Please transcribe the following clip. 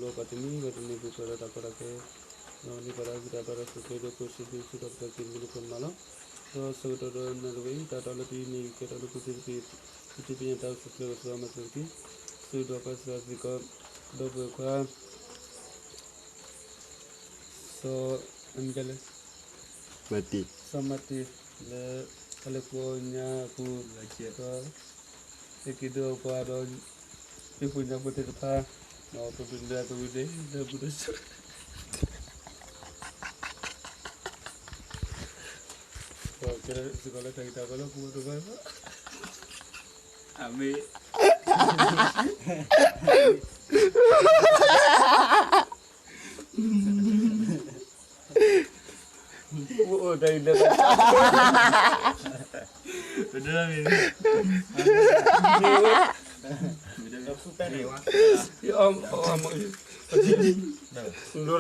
လီၤပှၤတနံၤဘၣ်တနံၤ ပူၤဖျဲးဒီးတၢ်ကီတၢ်ခဲ, ဒီးန့ၢ်ဘၣ်တၢ်ဂံၢ်တၢ်ဘါဒီး သုးကျဲၤဒီး ကိးဆံဃုဆူၣ်ထီၣ်ပတြၢၤက့ၤ မုၢ်နံၤဖိတမးလီၤ. ဒီးဆၢကတီၢ်ဒီးနၢ်တဝဲအံၤ တၢ်တီလၢပဟံးန့ၢ် ကဲထီၣ်လၢပူၤသ့ၣ်တက့ၢ်, ပထံၣ်ဘၣ်ညါတၢ်အိၣ်ဆူၣ်အိၣ်ချ့ အိၣ်ဆူၣ်အိၣ်ချ့ စ့ၢ်ကီး ဒီပုၢ်ဝဲၢ်ခွါ စီၤ အမံၤဒ်လဲၣ်, စီၤမၤတံၢ် လၢ တၢ်လဲၤဃုအီၣ်ညါအပူၤ, ဒီး ဟဲက့ၤဒုးအီၣ်ပှၤဒီး ဟံၣ်ဖိညၣ်ဖိသ့ၣ်တဖၣ်, ဒီးပဒုးနၢၤအသဝံၤန့ၣ် လၢပူၤဒီး ကဲစ့ၢ်ကီးလၢတၢ်ဂံၢ်တၢ်ဘါလၢပူၤဒီးဘၣ်လီၤ, အမ့ၢ် အိၣ်တၢ်အံၤလၢ ပဒိၣ်မ့ၢ် အမ